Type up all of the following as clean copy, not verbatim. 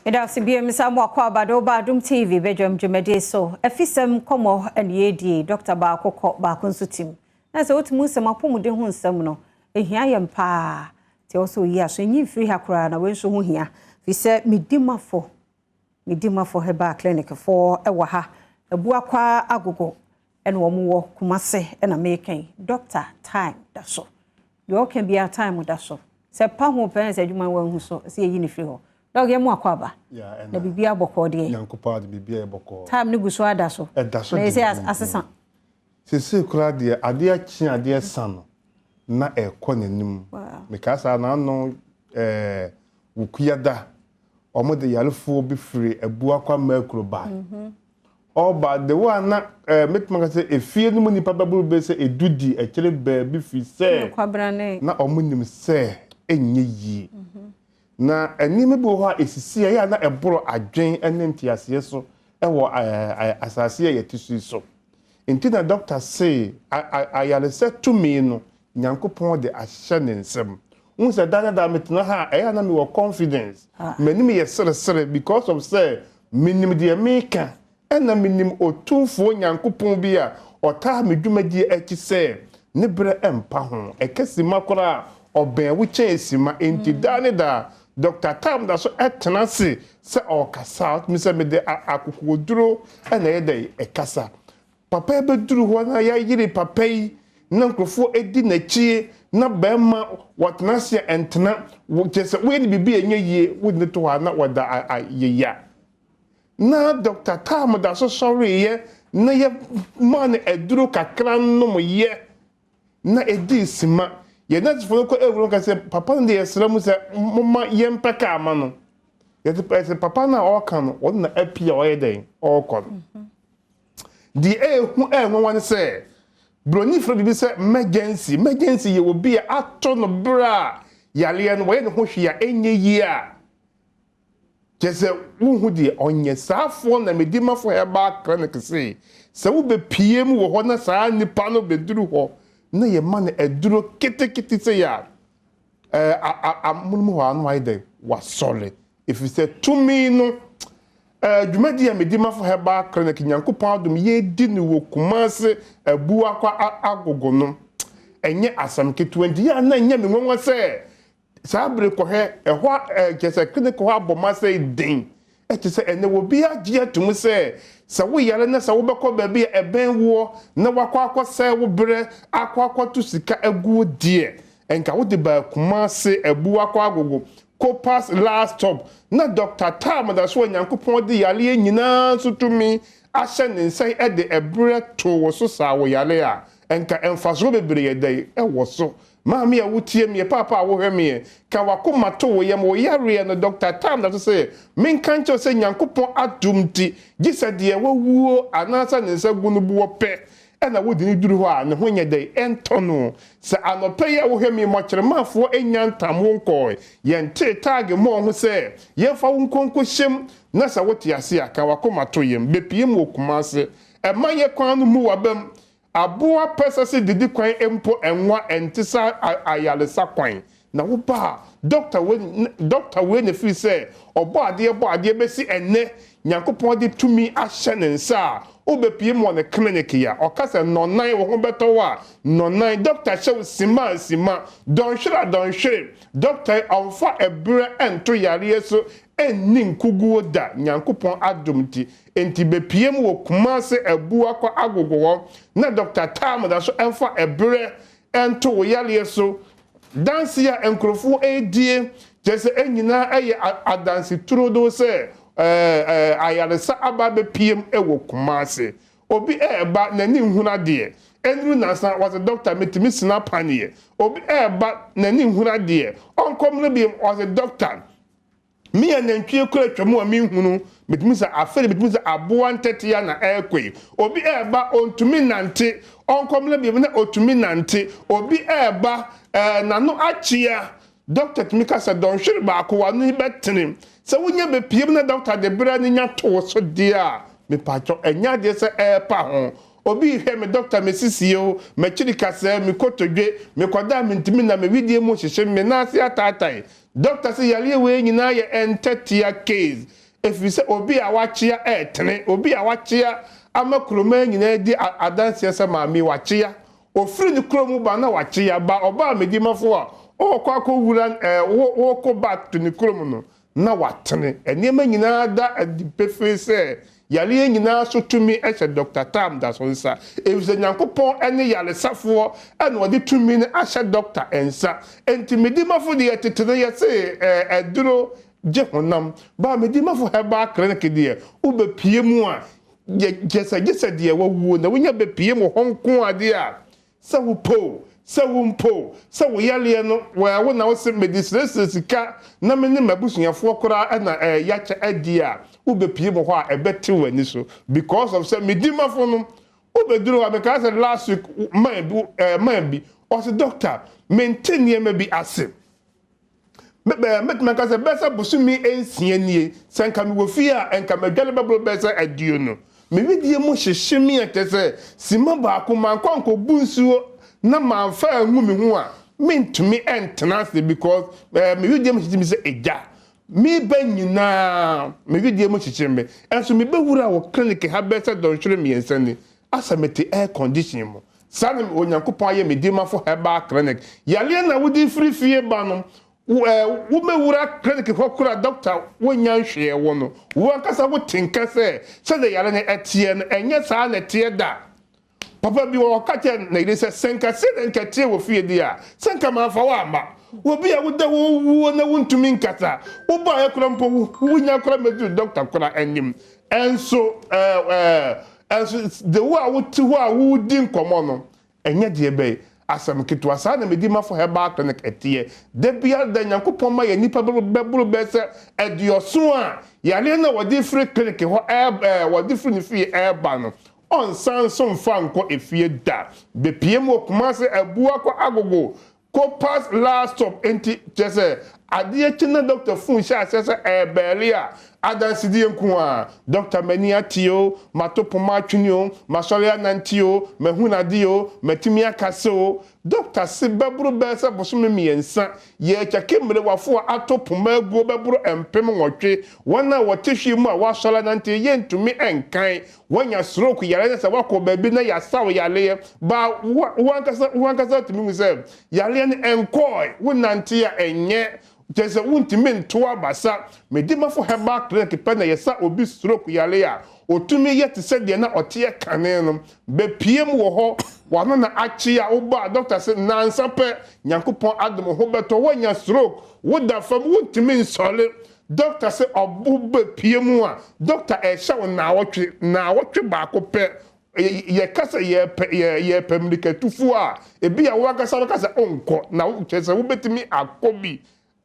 Meda ase bio sɛ mo akɔ aba de Adom TV badwam dwumadie so. Afisɛm nkɔmmɔ ne yɛdie, dɔkta baako kɔ, baako nso tim. Na sɛ wotumi nsɛm apɔmuden ho nsɛm no, ɛhia yɛn paa. Nti ɛwɔ sɛ oyi aso, ɛnyi mfiri ha koraa na wei nso ho hia. Firi sɛ Medimafo Herbal Clinic foɔ ɛwɔ ha. Abuakwa Agogo ɛna wɔn wɔ Kumase ɛna meekɛn. Doctor time da so. Deɛ ɔka biara time da so. Sɛ pa ho pɛn sɛ adwuma wɔn ho so, sɛ yɛyi ne firi hɔ. Doc, yɛ mu akɔ aba. Na biribi abɔkɔ deɛ. Nyankopɔn ade, biribi a ɛbɔkɔ. Time ne gu so ada so. Ɛda so. Na yɛ sɛ asesa. Sese koraa deɛ, adeɛ akye, adeɛ sa no na ɛkɔ n'anim. Mekaa saa n'ano wukuada, ɔmo de yarefoɔ bi firi Abuakwa Mɛkuro ba. Ɔba de wo a na mɛtuma ka sɛ efie no mu nipa bɛboro bɛ sɛ 10 di akyire baabi fi sɛ na ɔmo nim sɛ ɛnyɛ yie. Na nneɛma bi wɔ hɔ a esisi a ɛyɛ a na ɛboro adwen ne nteaseɛ so ɛwɔ asase a yɛte so yi so. Nti na dɔkta se ayaresɛ tumi no, Nyankopɔn de ahyɛ ne nsam. Wohu sɛ daa daa metena ha a, ɛyɛ a na mewɔ confidence. M'anim yɛ seresere because of sɛ menim deɛ meka, ɛna menim Otumfoɔ Nyankopɔn bi a ɔtaa me dwumadie akyi sɛ ne berɛ ɛmpa ho. Ɛka sima koraa ɔbɛn wo kyɛn sima. Enti daa ne daa Dr. Tam da so ɛtena ase sɛ ɔrekasa. Ɔtumi sɛ mede akokoɔduro ɛna ɛyɛ dɛ ɛkasa. Papa yi bɛduru hɔ na yɛayere papa yi na nkurɔfoɔ edi n'akyi na bɛrima wɔtena ase a ɛntena, kyerɛ sɛ woyɛ ne biribi a ɛnyɛ yie, wode ne to hɔ a na wɔda ayeya. Na Dr. Tam da so sɔreeɛ na yɛ maa no aduro kakra nom yɛ na ɛdii sima. Yɛn nɛɛsefoɔ no kɔ ewura ka sɛ papa no deɛ, yɛsrɛ mu sɛ momma yɛmpɛ kaa ma no. Yɛte ɛsɛ papa no a ɔreka no, ɔno na api a ɔyɛ dɛn ɔrekɔ no. Deɛ ɛɛhu ɛɛnwanwa ne sɛ broni frɛ biribi sɛ emergency. Emergency yɛ obi a ato no berɛ a yareɛ no wɔyɛ ne ho hwee a ɛnyɛ yie a kyerɛ sɛ wohu deɛ ɔnyɛ saafoɔ. Na Medimafo Herbal Clinic se sɛ wobɛpie mu wɔ hɔ na saa nipa no bɛduru hɔ na yɛma no aduro ketekete sɛ yɛ a amonom hɔ ano ayɛ dɛ wasɔre, ɛfiri sɛ tumi no dwumadi a Medimafo Herbal Clinic Nyankopɔn adom yɛdi no wɔ Kumase Abuakwa Agogo no ɛnyɛ asɛm ketewa. Nti yɛ a na ɛnyɛ me nwanwa sɛ saa bere kɔhwɛ ɛhɔ kyerɛ sɛ clinic hɔ abɔ ma sɛ den. Ɛkyɛ sɛ ɛnɛ obi agye atum sɛ sɛ woyare na sɛ wobɛkɔ baabi a ɛbɛn woɔ na wakɔ akɔsɛe wo berɛ akɔ akɔto sika aguo deɛ, ɛnka wode baa Kumase Abuakwa Agogo Copas last stop na Dr. Tam da so a Nyankopɔn de yareɛ nyinaa nso tumi ahyɛ ne nsa de ɛberɛ to wo so saa wo yare a, ɛnka ɛmfasoɔ bebree yɛ dɛn ɛwɔ so. Maame a wotie meɛ, paapa a wohwɛ meɛ, ka wakoma to wo yam, wo yareɛ no, Dr. Tam da so sɛ menka nkyɛw sɛ Nyankopɔn adom nti, gye sɛ deɛ wawuo anaasɛ ne nsa gu no boɔ pɛ ɛna wode ne duru hɔ a ne ho nyɛ dɛn ɛntɔ no. Sɛ anɔpɛ yi a wohwɛ me, mmɔkyerɛmafoɔ anya ntam wo nkɔe, yɛntee taage mmɔɔ ho sɛ yɛmfa wo nkonko hyɛm na sɛ wote ase a, ka wakoma to yam, bɛpie mu wɔ Kumase. Ɛma yɛ kwan no mu wabam aboa pɛ sɛ sɛ didi kwan mpo ɛnwa ɛnte sɛ ayaresa kwan na woba a dɔkta wei na firi sɛ ɔbɔ adeɛ bɔ adeɛ bɛsi ɛnnɛ Nyankopɔn de tumi ahyɛ ne nsa a wobɛpie mu wɔ ne clinic a ɔka sɛ nnɔnan wo ho bɛtɔ wo a nnɔnan. Dɔkta hyɛ wo sima a sima, dɔnhwere a dɔnhwere. Dɔkta ɔmfa ɛberɛ ɛnto yareɛ so, ɛnni nkuguo da, Nyankopɔn adom nti. Enti bɛpie mu wɔ Kumase Abuakwa Agogo hɔ na Dɔkta Tam da so ɛmfa ɛberɛ ɛnto wo yareɛ so. Danse a nkurɔfoɔ ɛredie kyerɛ sɛ ɛnyinaa ɛyɛ adanse turodoo sɛ ayaresa aba bɛpiem ɛwɔ Kumase. Obi ɛɛba n'ani nhunu adeɛ ɛnuru nansa, wɔsɛ dɔkta metumi sena paneɛ. Obi ɛɛba n'ani nhunu adeɛ, ɔnkɔ mmerɛ bi, wɔsɛ dɔkta me a nantwie kura atwa mu a menhunu, metumi sɛ afei metumi sɛ aboa ntɛtea na ɛrekɔ yi. Obi ɛɛba ɔntumi nante, ɔnkɔ mmerɛ bi na ɔtumi nante. Obi ɛɛba n'ano akyea, dɔkta tumi ka sɛ dɔnhwere baako w'ano yi bɛtene. Sɛ wonya bɛpiem na dɔkta de berɛ no nya to wo so deɛ a, mepatwɔ ɛnyɛ adeɛ sɛ ɛɛpa ho. Obi hwɛ me, dɔkta mesisie o, m'akyiri kasɛɛ, me kotodwe, mekɔda a mentumi na me widie mu hyehye me nan ase ataatae. Doctor se yareɛ wei nyinaa yɛ ntɛtea case ɛfiri sɛ obi a wakyea ɛɛtene, obi a wakyea ama kuroman nyinaa di adanseɛ sɛ maame yi wakyea. Ɔfiri ne kuro mu ba na wakyea ba ɔbaa Medimafo a ɔɔkɔ akɔwura ɛɛ ɔɔkɔ back to ne kurom no na watene. Nneɛma nyinaa da adi pefee sɛ yareɛ nyinaa so tumi hyɛ Dɔkta Tam da so nsa, efisɛ Nyankopɔn ne yaresafoɔ na ɔde tumi no ahyɛ dɔkta nsa. Enti Medimafo deɛ tete no yɛse aduro gye honam, but Medimafo Herbal Clinic deɛ wobɛpue mu a kyerɛ sɛ gye sɛ deɛ wawuo na wonya bɛpue mu hɔ nko ara deɛ a Sɛ wopɛ o, sɛ wompɛ o, sɛ wo yareɛ no, wɛɛ wo na wose mede srɛsrɛ sika na me ne m'abusuafoɔ koraa na ɛɛ yakyɛ adi a, wobɛpue mu hɔ a ɛbɛte w'ani so because of sɛ medi mafo no, wobɛduru hɔ a mekaa sɛ last week man bi ɛɛ man bi ɔse doctor mente nneɛma bi ase. Mɛtumi aka sɛ bɛyɛ sɛ bosome nsia nie, sɛ anka mewɔ fie a, anka madwane bɛboro bɛyɛ sɛ aduonu. Me wedeɛ mu hyehye me a kyerɛ sɛ simma baako mankɔ ankɔbu nsuo na mamfa angu me ho a, mentumi ntena ase because me wedeɛ mu hyehye me sɛ egya. Meba nyinaa me wedeɛ mu hyehye me. Nso mebɛwura wɔ clinic ha bɛyɛ sɛ dɔnhwere mmiɛnsa ni, asɛ mete air condition mu. Saa na Onyankopɔn ayɛ me Dimafo Herbal Clinic. Yareɛ na wode firi fie ba no, wo ɛɛ wobɛwura clinic hɔ koraa doctor wonnya nhwɛɛ wo no, wo ankasa wote nka sɛ sɛdeɛ yare no ɛteɛ no ɛnyɛ saa na ɛteɛ da. Papa bi wɔ hɔ ɔka kyerɛɛ ne yere sɛ, sɛ nka sei na nka ɛteɛ wɔ fie deɛ a, sɛ nka mamfa wo amma. Obi a woda hɔ wuo na wontumi nkasa, wobaeɛ koraa mpo wonnya koraa mmɛduru doctor koraa anim. Nso ɛɛ ɛɛ nso de wo a wote hɔ a woredi nkɔmmɔ no, ɛnyɛ deɛ bɛn asɛm ketewa. Saa na Medimafo Herbal Clinic teɛ. Da biara da Nyankopɔn ma yɛn nnipa bɛboro bɛyɛ sɛ aduɔson a yareɛ no a wɔde firi clinic hɔ ɛɛ ɛɛ wɔde firi ne fie ɛreba no, ɔnsan nso mfa nkɔ efie da. Bepiem wɔ Kumasi Abuakwa Agogo Copas last stop enti kyerɛ sɛ adeɛ kye na doctor phone hyɛ aseɛ sɛ ɛɛbɛɛle a adansedie nko ara doctor m'ani ate o mato poma atwene o masɔre anante o mahunu adeɛ o matumi akasa o doctor se bɛboro bɛyɛ sɛ bosome mmiɛnsa yɛɛkyɛke mmerewafo a ato poma aguo bɛboro mpem nwɔtwe wɔn a wɔte hwee mu a wɔasɔre anante yɛntumi nkan Woanya stroke yare na sɛ woakɔ baabi na yɛasa wo yareɛ ba wo wo ankasa wo ankasa tumi hu sɛ yareɛ no ɛnkɔɔe, wonante a ɛnyɛ, kyerɛ sɛ wontumi nto abasa. Medimafo Herbal Clinic pɛ na yɛsa obi stroke yare a ɔtumi yɛ te sɛ deɛ na ɔteɛ kane no. Bɛpiem wɔ hɔ, w'ano na akye a wobɔ a dɔkta se nnansa pɛ Nyankopɔn adom wo ho bɛtɔ, woanya stroke, woda fam wontumi nsɔre, Doctor sɛ ɔbo bɛ pie mu a doctor ɛhyɛ wo naawɔtwe naawɔtwe baako pɛ yɛ ka sɛ yɛ pɛ yɛ yɛ pɛ mirikatufoɔ a ebi a wo ankasa bɛka sɛ onkɔ na wo kyerɛ sɛ wobɛtumi akɔ bi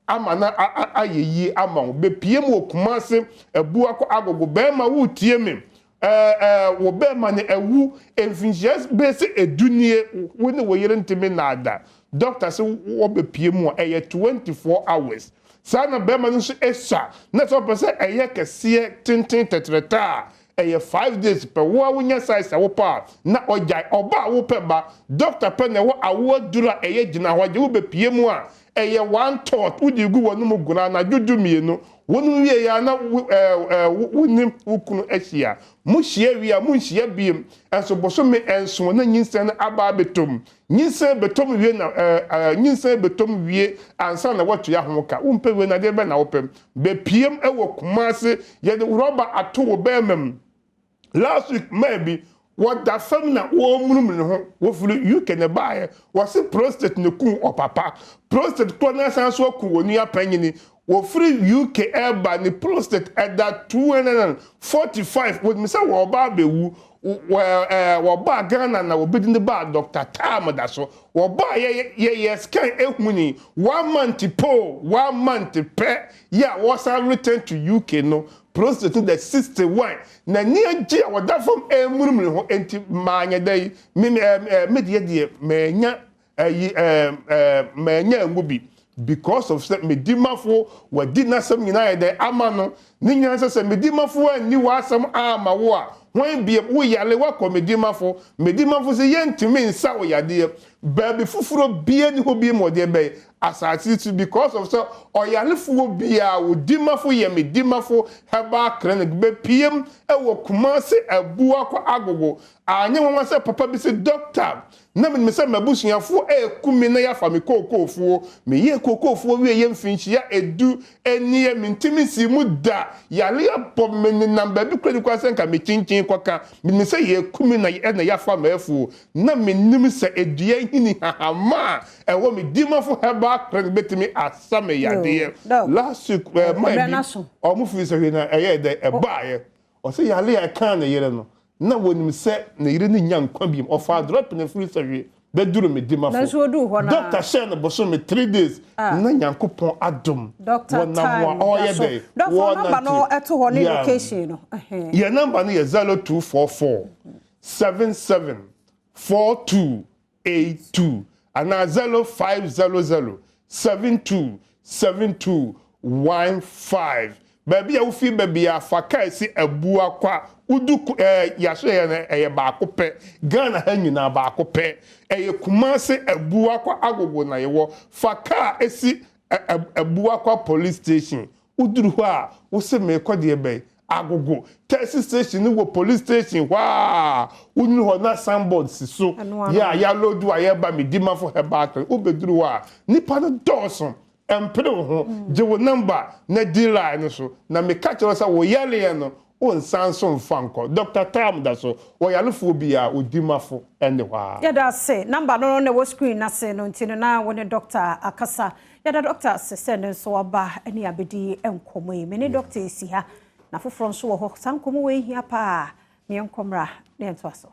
ama na ayɛ yie ama wo bɛ pie mu wɔ Kumase Abuakɔ Agogo bɛɛma woretie me Ɛɛ ɛɛ wo bɛɛma no awu mfinhyia bɛyɛ sɛ edu nie, wo ne wo yere ntumi nnaa da. Doctor se wɔbɛpie mu a, ɛyɛ 24 hours. Saa na bɛɛma no nso sua, na sɛ ɔpɛ sɛ ɛyɛ kɛseɛ, tenten, tɛtrɛtɛ a, ɛyɛ 5 days pɛ. Wo a wonya size a wopɛ a, na ɔgyae. Ɔba a wopɛ ba, doctor pɛ na ɛwɔ awoɔ aduru a ɛyɛ gyina hɔ gye, wobɛpie mu a, ɛyɛ one tot, wode gu w'anom gu no anadwo du mmienu, Wonom wieeɛ a na wo ɛɛ wo ne wo kunu ahyia. Mohyia wie a, monhyia bio. Nso bosome nson na nyinsɛn no aba abɛtɔ mu. Nyinsɛn bɛtɔ mu wie na ɛɛ ɛɛ nyinsɛn bɛtɔ mu wie ansa na woatua ho ka. Wompɛ wei no adeɛ bɛn na wopɛ? Bɛpiem wɔ Kumasi, yɛde rɔba ato wo bɛrima mu. Last week man bi wɔda fam na wɔremunumunu ne ho, wɔfiri UK na ɛbaeɛ, wɔse prostate na ɛkum ɔpapa, prostate korɔ no asan so aku wɔn nua panyini, wɔfiri UK ɛreba ne prostate ɛda 245, wɔnim sɛ wɔreba abɛwu, wɔbaa Ghana na wɔbɛdi ne baa Dr. Tam da so, wɔbaa yɛ yɛyɛ scan ehuni one month po, one month pɛ yɛ a wɔsan return to UK no, Prostate no da 61 n'ani agye a ɔda fam remunumunu ho enti manyɛ dɛ yi me me ɛɛ me deɛ deɛ manya ɛyi ɛɛ ɛɛ manya ngu bi because of sɛ me dimafo wadi n'asɛm nyinaa yɛ dɛ ama no. Ne nyinaa sɛ sɛ Medimafo anni w'asɛm amma wo a, hwan biom? Wo yare, woakɔ Medimafo. Medimafo se yɛntumi nsa wo yadeɛ. Baabi foforɔ biara nni hɔ biom wɔ deɛ bɛn? Asase so because of sɛ ɔyarefoɔ biara wo dimafo yɛ Medimafo Herbal Clinic bɛpiem wɔ Kumasi Abuakwa Agogo. Anyɛ nwanwa sɛ papa bi se doctor Na menim sɛ m'abusuafoɔ reku me na yɛafa me kookoofuo. Meyɛɛ kookoofuo wieeɛ mfinhyia edu nie, mentumi nsii mu da. Yareɛ bɔ me nenam baabi koraa nni kwan sɛ nka mekyinkyin kɔka. Menim sɛ yɛreku me na na yɛafa m'afuo. Na mennim sɛ dua nhini hahama a ɛwɔ me Dimafo Herbal Clinic bɛtumi asa me yadeɛ. Last week, man bi, wɔn firi sɛ hwee na ɛyɛɛ dɛn? Ɛbaeɛ. Ɔse yare a ɛkaa ne yere no, na wɔnim sɛ ne yere no nnya nkwa biom. Ɔfaa drɔp no firi sahwi bɛduru me dimafo. Dɔkta hyɛɛ no bosome 3 days na Nyankopɔn adom wɔnam a ɔɔyɛ dɛn? Wɔɔnante. Yeah. Yɛn number no yɛ 0244 77 42 82 anaa 0500 72 72 15. Baabi a wofi ba biara fa kaa si Abuakwa. Wodu ɛɛ yɛasoɛeɛ no ɛyɛ baako pɛ. Ghana ha nyinaa baako pɛ. Ɛyɛ Kumasi Abuakwa Agogo na yɛwɔ. Fa kaa si Abuakwa Police Station. Woduru hɔ a, wose merekɔ deɛ bɛn? Agogo. Taxi station no wɔ police station hɔ a, woduru hɔ na signboard si so yɛ a yɛaloadu a yɛreba Medimafo Herbal Clinic. Wobɛduru hɔ a, nnipa no dɔɔso. Mpere wo ho. Gye wo number na di line no so. Na meka kyerɛ wo sɛ wo yareɛ no, wonsan nso mfa nkɔ. Doctor Tam da so. Ɔyarefoɔ biara, Odimafo ne hɔ ara. Yɛda ase. Number no na ɛwɔ screen no ase no nti no na wo ne doctor akasa. Yɛda doctor ase sɛ nnɛ nso waba ne abɛdi nkɔmmɔ yi. Me ne doctor resi ha na foforɔ nso wɔ hɔ. Saa nkɔmmɔ wei hia paa. Ma yɛnkɔ mmra na yɛntoa so.